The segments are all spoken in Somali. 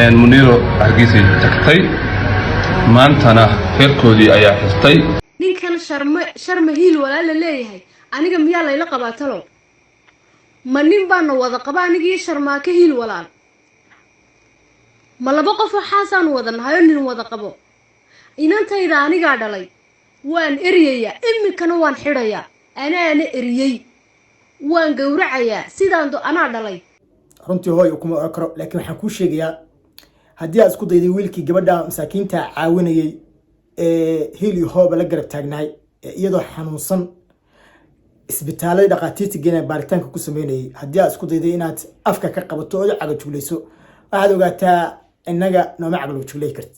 Muniiro Hargeysay tagtay, maantana reerkoodii ayaa xirtay. Ninkan Sharma, Sharma Hiil Walaal la leeyahay, aniga miyaa layla qabaa talo? Ma nin baana wada qaba anigii Sharmaake Hiil Walaal? Ma laba qof waxaasaan wada nahay oo nin wada qabo? Inantayda anigaa dhalay, waan eryayaa, iminkana waan xidhayaa, anaana eriyey, waan gowracayaa sidaan do anaa dhalay. Runtii hooy kuma oran karo, laakiin waxaan kuu sheegayaa, haddii aad isku dayday wiilkii gabadha masaakiinta caawinayay ee hiil iyo hooba la garab taagnaay, ee iyadoo xanuunsan isbitaalada dhakhaatiirta geenaya, baaritaanka ku sameynayay, haddii aad isku dayday inaad afka ka qabato ood cagajuglayso, waxaad ogaataa innaga nooma cagalojuglay kartid.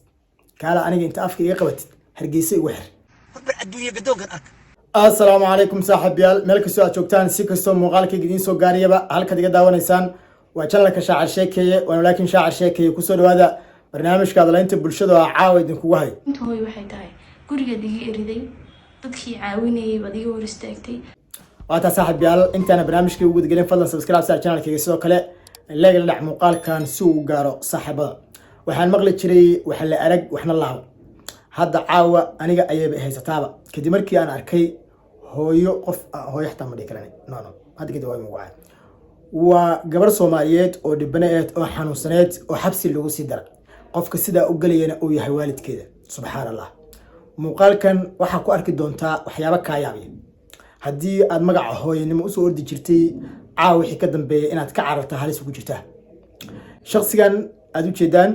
Kaala aniga inta afka iga qabatid Hargeysa igu xir. Horbar adduunya gadoonkan arka. Assalaamu calaykum saaxiibayaal, meel kastoo aad joogtaan, si kastoo muuqaalkayga idiin soo gaariyaba, halkaad iga daawanaysaan waa channelka Shaacir Sheekeeye, waana laakiin Shaacir Sheekeeye. Kusoo dhawaada barnaamijka hadalaynta bulshada oo caawa idinkugu hayo. Inta hooy waxay tahay gurigaad iga eriday, dadkii caawinayay baad iga hor istaagtay. Waataa saaxiibayaal, intaana barnaamijkii ugu gudagelin, fadlan subscribe saar channelkayga, sidoo kale like la dhac muuqaalkan si uu gaaro saaxiibada. Waxaan maqli jiray waxa la arag waxna laabo. Hadda caawa aniga ayayba haysataaba, kadib markii aan arkay hooyo, qof hooyo xataa ma dhihi karan, no, hadda kadib hooyo magu waa gabar Soomaaliyeed oo dhibaneed oo xanuunsaneed oo xabsi lagu sii dara, qofka sidaa u gelayana uu yahay waalidkeeda. Subxaan Allah, muuqaalkan waxaa ku arki doontaa waxyaabo kaa yaabiya. Haddii aad magaca hooyanimo usoo ordi jirtay, caawa wixii ka dambeeya inaad ka cararta halis ugu jirtaa. Shaksigan aad u jeedaan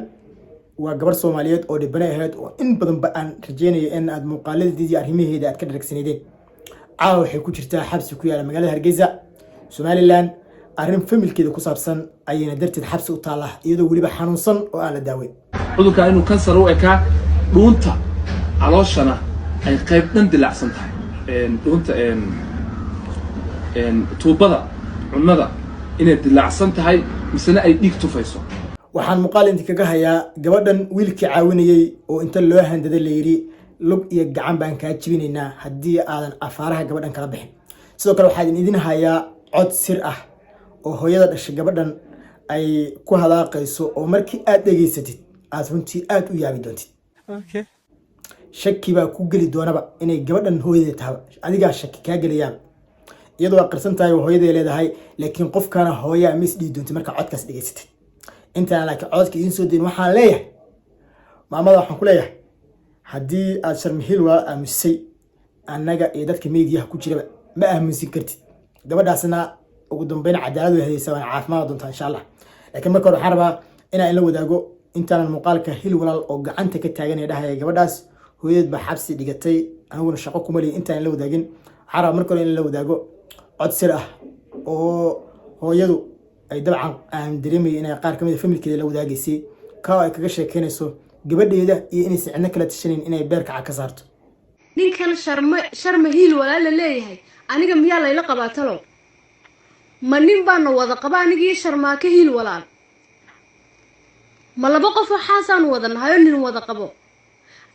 waa gabar Soomaaliyeed oo dhibane ahayd, oo in badanba aan rajeynaya in aad muuqaaladeedii iyo arrimaheeda aad ka dharagsaneydeen. Caawa waxay ku jirtaa xabsi ku yaala magaalada Hargeysa, Somaliland. Arrin familkeeda ku saabsan ayayna darteed xabsi u taallaa, iyadoo weliba xanuunsan oo aan la daaweyn. Cudurkaa inuu kansar u ekaa, dhuunta calooshana ay qayb dhan dilaacsan tahay, dhuunta tuubada cunnada inay dilaacsan tahay, misena ay dhiig tufayso. Waxaan muuqaal inti kaga hayaa gabadhan wiilkii caawinayey oo inta loo handaday la yidhi, "Lug iyo gacan baan kaa jibinaynaa haddii aadan afaaraha gabadhan kala bixin." Sidoo kale waxaan idin hayaa cod sir ah oo hooyada dhashay gabadhan ay ku hadaaqayso, oo markii aad dhegaysatid aad runtii aad u yaabi doontid. Shaki baa ku geli doonaba inay gabadhan hooyadeed tahaba, adigaa shaki kaa gelayaaba, iyadoo waa qirsan tahay oo hooyaday leedahay, laakiin qofkana hooyaa ma isdhihi doontid markaa codkaas dhegaysatid. Intaan laakiin codka idiin soo dayin, waxaan leeyahay maamada, waxaan ku leeyahay, haddii aad Sharmahiil Walaal aamusay, annaga iyo dadka meediyaha ku jiraba ma aaminsin kartid. Gabadhaasna ugu dambeyn cadaalad way hadaysaa, waana caafimaad doontaa insha Allah. Laakiin marka hore waxaan rabaa inaan ila wadaago, intaanan muuqaalka Hil Walaal oo gacanta ka taagan ee dhahaya gabadhaas hooyadeed baa xabsi dhigatay, aniguna shaqo kuma lihi, intaan la wadaagin, waxaan rabaa marka hore in la wadaago cod sir ah oo hooyadu ay dabcan aan dareemayay inay qaar kamid a familkeeda la wadaagaysay, ka ay kaga sheekeynayso gabadheeda iyo inaysan cidno kala tashanayn inay beerka cag ka saarto. Ninkan Sharma, Sharma Hiil Walaal la leeyahay, aniga miyaa layla qabaa talo? Ma nin baana wada qaba anigii Sharmaake Hiil Walaal? Ma laba qof waxaasaan wada nahay oo nin wada qabo?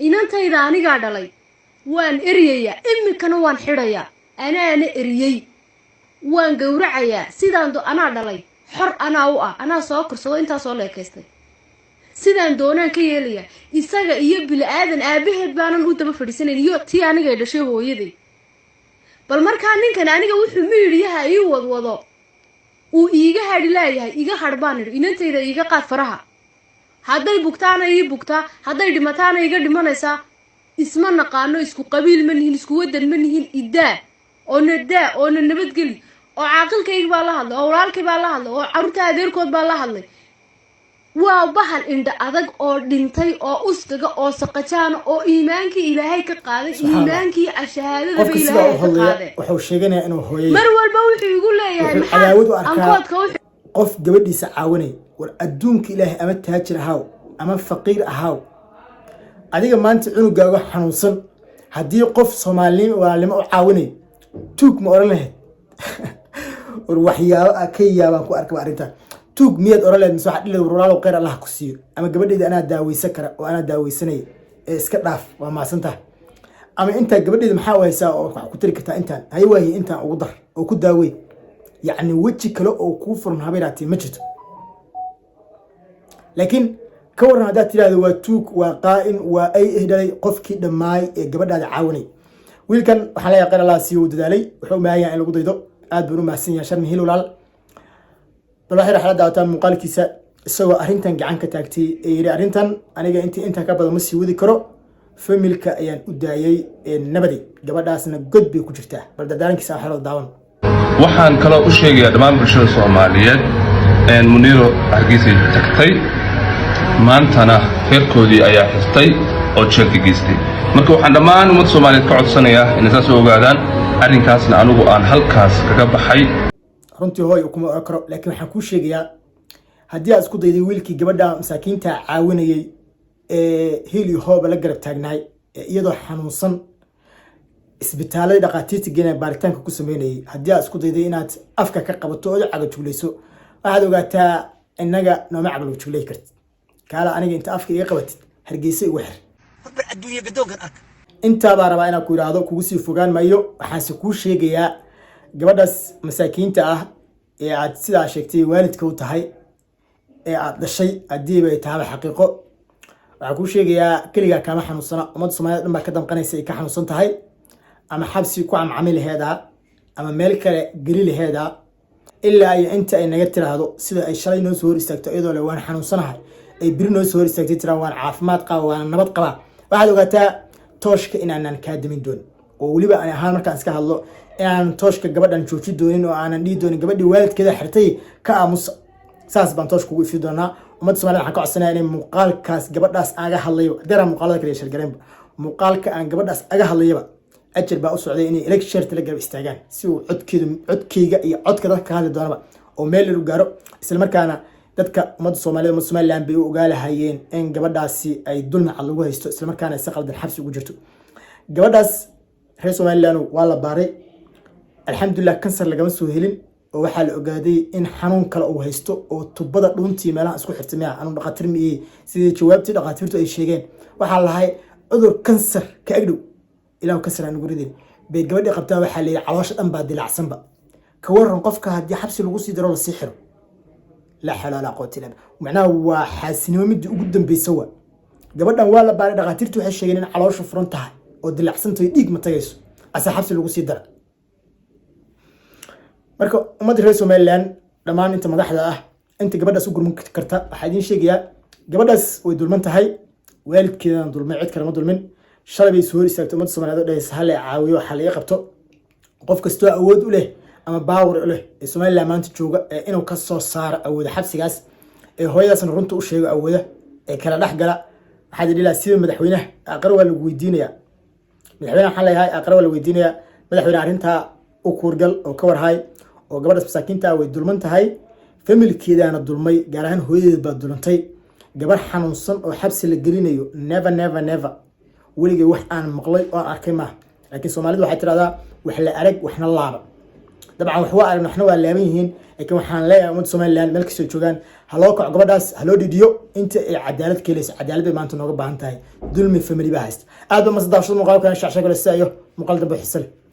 Inantayda anigaa dhalay, waan eryayaa, iminkana waan xidhayaa, anaana eriyey, waan gowracayaa sidaan do anaa dhalay, xor anaa u ah, anaa soo korsado, intaasoo leekaystay, sidaan doonaan ka yeelayaa isaga iyo bili-aadan aabaheed baanan u daba fadhiisanayn iyo tii anigay dhashay hooyaday. Bal markaa ninkan aniga wuxuu miidhiyaha ii wadwado uu iiga hadhi laayahay, iga hadh baan idhi. Inantayda iiga qaad faraha. Hadday bugtaana ii bugtaa, hadday dhimataana iga dhimanaysaa. Isma naqaano, isku qabiil ma nihin, isku waddan ma nihin. Idaa oo na daa oo na nabadgeli. Oo caaqilkaygi baa la hadlay, oo walaalkay baa la hadlay, oo carruurta adeerkood baa la hadlay. Waa bahal indha adag oo dhintay oo uskaga oo saqajaana oo iimaankii Ilaahay ka qaaday. Subxaan Allah. Iimaankii shahaadadaba Qofka sidaa Ilaahay u ka hadlaya qaaday. wuxuu sheeganayaa inuu hooyay. Mar walba wuxuu igu leeyahay Wuxuu maxaa cadaawad u arkaa ankoodka wuxuu qof gabadhiisa caawinaya. War adduunka Ilaahay, ama taajir ahaaw ama faqiir ahaaw, adiga maanta cunugaaga xanuunsan haddii qof Soomaalinimo walaalnimo u caawinayo, tuug ma oran lahayd? War waxyaabo a ka yaabaan ku arkaba arrintan. Tuug miyaad oran lahayd, mise waxaad dhihi lahayd, "War walaalow, khayr Allah ku siiyo," ama "Gabadheyda anaa daaweysan kara oo anaa daaweysanaya ee iska dhaaf, waa mahadsantahay," ama "Intaa gabadheyda maxaa u haysaa oo wax ku tari kartaa? Intaan haye waaye, intaan ugu dar oo ku daawey"? Yacni weji kale oo kuu furan habayraatee ma jirto. Laakiin Ka warran haddaad tidhahdo waa tuug, waa qaa'in, waa ay dhalay qofkii dhammaay ee gabadhaada caawinay? Wiilkan waxaan leeyahay khayr Allah sii, uu dadaalay, wuxuu u baahan yahay in lagu daydo. Aad buu u mahadsan yahay Sharmi Hiil Walaal. Bal waxay raxla daawataan muuqaalkiisa isagoo arrintan gacan ka taagtay ee yidhi: "Arrintan aniga intii intaa ka badan ma sii wadi karo, family-ka ayaan u daayay ee nabadi, gabadhaasna god bay ku jirtaa." Bal dardaarankiisa waxaa daawan. Waxaan kaloo u sheegayaa dhammaan bulshada Soomaaliyeed, Muniiro Hargeysay tagtay, maantana reerkoodii ayaa xirtay oo jeelka geystay. Marka waxaan dhammaan ummadda Soomaaliyeed ka codsanayaa inay saas u ogaadaan arrinkaasna anigu aan halkaas kaga baxay. Runtii hooy kuma oran karo, laakiin waxaan kuu sheegayaa haddii aad isku dayday wiilkii gabadha masaakiinta caawinayay ee hiil iyo hooba la garab taagnaay, ee iyadoo xanuunsan isbitaaladii dhakhaatiirta geenaya baaritaanka ku sameynayay, haddii aad isku dayday inaad afka ka qabato ood cagajuglayso, waxaad ogaataa innaga nooma cagalojuglay kartid. Kaala aniga inta afka iga qabatid Hargeysa igu xir. Horbar adduunya gadoonkan arka. Intaabaa rabaa inaan ku idhaahdo, kugu sii fogaan maayo. Waxaanse kuu sheegayaa gabadhaas masaakiinta ah ee aad sidaa sheegtay waalidka u tahay ee aad dhashay, haddiiba ay tahaba xaqiiqo, waxaan kuu sheegayaa keligaa kaama xanuunsana. Ummadda Soomaaliyed dhan baa ka damqanaysa ay ka xanuunsan tahay, ama xabsi ku camcami laheedaa ama meel kale geli laheedaa, ilaa iyo inta ay naga tiraahdo sida ay shalay noo soo hor istaagto iyadoo le "waan xanuunsanahay", ay beri noo soo hor istaagtay tiraa "waan caafimaad qaba, waan nabad qabaa". Waxaad ogaataa tooshka inaanan kaa damin doonin, oo weliba ani ahaan markaan iska hadlo inaanan tooshka gabadhan jooji doonin oo aanan dhihi doonin gabadhii waalidkeeda xirtay ka aamusa. Saas baan tooshka ugu ifi doonaa. Ummadda Somalida waxaan ka codsanaya inay muuqaalkaas gabadhaas aga hadlayo, haddii muuqaalada kale share-gareenba, muuqaalka aan gabadhaas aga hadlayaba ajar baa u socday, inay like, share-ta la garab istaagaan si uu codkeedu, codkeyga iyo codka dadka ka hadli doonaba oo meel lagu gaaro, isla markaana dadka ummadda Soomaalida, ummadda Somaliland bay u ogaalahayeen in gabadhaasi ay dulmi cad lagu haysto, isla markaana si qaldan xabsi ugu jirto. Gabadhaas reer Somaliland waa la baaray, alxamdulilah, kansar lagama soo helin, oo waxaa la ogaaday in xanuun kale uu haysto oo tubada dhuuntii meelaha isku xirtay miya. Anu dhaqaatiir miihi, sidii jawaabtii dhaqaatiirtu ay sheegeen waxaa lahay cudur kansar ka agdhow, ilahu kansar aan ugu ridin, bay gabadhii qabtaa. Waxaa la yidhi caloosha dhan baa dilaacsanba. Ka waran qofka haddii xabsi lagu sii daro, lasii xiro? Laa xawla walaa quwata illa billah. Macnaha waa xaasinimo midii ugu dambeysa. Waa gabadhan waa la baaray, dhaqaatiirtu waxay sheegeen in calooshu furan tahay oo dilacsantahay, dhiig ma tagayso, ase xabsi lagu sii dara. Marka ummadda reer Somaliland dhammaan, inta madaxda ah, inta gabadhaas u gurman karta, waxaa idiin sheegayaa gabadhaas way dulman tahay, waalidkeedana dulmay, cid kale ma dulmin. Shalay bay soo hor istaagtay ummadda Soomaaliyeed oo dhahaysa hala caawiyo, waxa laga qabto. Qof kastoo awood u leh ama power u leh ee Somaliland maanta jooga ee inuu ka soo saaro awooda xabsigaas, ee hooyadaasna runta u sheego awooda, ee kala dhex gala, waxaa idhi lahaa sida madaxweynaha aqra waa lagu weydiinayaa. Madaxweynaha waxaan leeyahay, aqra waa la weydiinayaa. Madaxweyne, arrintaa u kuurgal oo ka warhay, oo gabadhaas masaakiinta way dulman tahay, family-keedaana dulmay, gaar ahaan hooyadeed baa dulantay. Gabar xanuunsan oo xabsi la gelinayo, never, never, never, weligay wax aan maqlay oo aan arkay maaha. Laakiin Soomaalidu waxay tirahdaa wax la arag waxna laaba. Dabcan wax waa aragn, waxna waa laaban yihiin. Laakiin waxaan leeyahay ummadda Somaliland meel kastoo joogaan, ha loo kaco gabadhaas, ha loo dhidhiyo inta ay cadaalad ka helayso. Cadaalad bay maanta nooga baahan tahay, dulmi family baa haysta. Aad ba mase daawashada muuqaalkan shacshagale, sida iyo muuqaal dambe xiise leh.